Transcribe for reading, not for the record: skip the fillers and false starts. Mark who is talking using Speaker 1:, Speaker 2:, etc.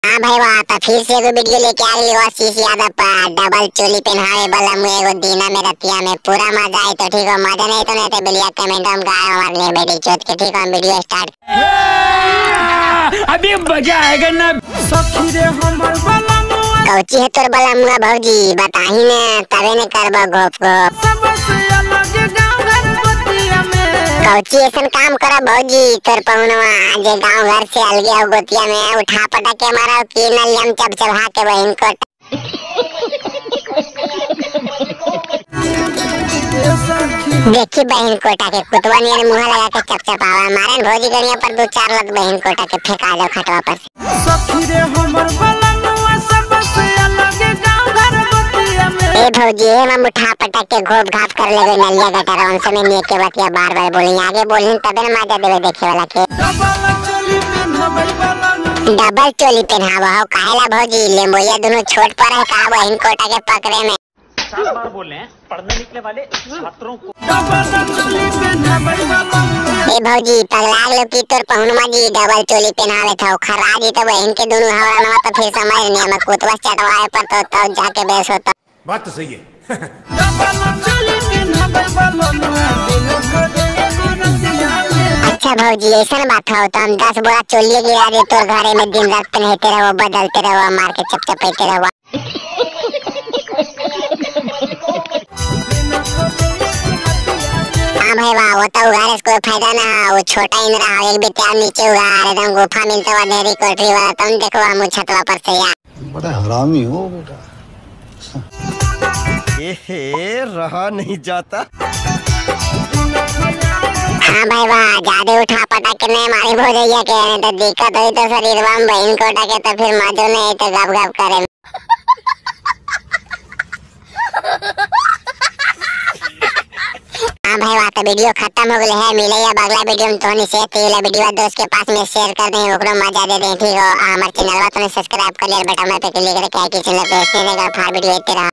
Speaker 1: हाँ भाई वाह, तो फिर से एगो वीडियो लेके आ गई आशीष यादव पर डबल चोली पहनावे वाला मुँह एगो दीना में रतिया में पूरा मजा आई तो ठीक हो, मजा नहीं तो नहीं तो बिलिया कमेंट हम गाय हमारे लिए बेटी चोट के ठीक हो। हम वीडियो स्टार्ट
Speaker 2: अभी मजा आएगा ना।
Speaker 3: सखी रे हमर बला मुआ
Speaker 1: कौची है तोर बला मुआ भौजी बताही ने तबे ने करबो गोप गोप।
Speaker 3: सबसे अलग गांव घर बतिया में
Speaker 1: कौची ऐसन काम करा भौजी तोर पहुनवा जे गांव घर से अलगे हो गोतिया में उठा पटा के मारा की नलियम चप चबा के बहिन को। देखी बहन कोटा के कुतवा नियर मुँह लगा के चपचपावा मारन भौजी गणिया पर दो चार लत बहन कोटा के फेंका दो खटवा पर।
Speaker 3: सखी रे हमर बला मुआ सबसे अलग गांव घर बतिया में।
Speaker 1: ए भौजी ए हम उठा पटक के घोप घाप कर लेबे नलिया गटर उन से में के बतिया बार बार बोली आगे बोली तबे न मजा देवे देखे वाला के। डबल चोली पहनावा हो काहेला भौजी लेम्बोया दोनों छोट पर है का बहन कोटा के पकड़े में।
Speaker 2: 4 बार बोल रहे हैं पढ़ने निकले वाले छात्रों को।
Speaker 1: ए भौजी पगला लो की तोर पहुनमा जी डबल चोली पहनावे था खरा जी तो बहन के दोनों हवा नवा तो फिर समझ नहीं हम कुतवा चटवाए पर तो तब जाके बेस होता।
Speaker 4: बात तो सही है।
Speaker 1: अच्छा भौजी ऐसा बात हो तो हम 10 बोरा चोली गिरा दे तोर घरे में दिन रात पहनते रहो बदलते रहो मार के चपचपाते रहो। हाँ भाई वाह, वो तो उघारे से कोई फायदा ना, वो छोटा ही रहा एक बिटिया नीचे उघार एकदम गुफा मिलता हुआ देरी कोठरी वाला तुम देखो हम छतवा पर से यार।
Speaker 5: बड़ा हरामी हो बेटा।
Speaker 6: एहे रहा नहीं जाता।
Speaker 1: हाँ भाई वाह, ज्यादा उठा पटा के नहीं मारी भोजैया के नहीं तो दिक्कत हुई तो शरीर में बहन कोटा के तो फिर मजो नहीं तो गप गप करे। हाँ भाई वाह, तो वीडियो खत्म हो गए है, मिले अब अगला वीडियो में तो से तो वीडियो दोस्त के पास में शेयर कर दें ओकरो मजा दे दें ठीक हो। हमारे चैनल तो सब्सक्राइब कर लिया बटन पे क्लिक करके चैनल पे फार वीडियो देखते रहो।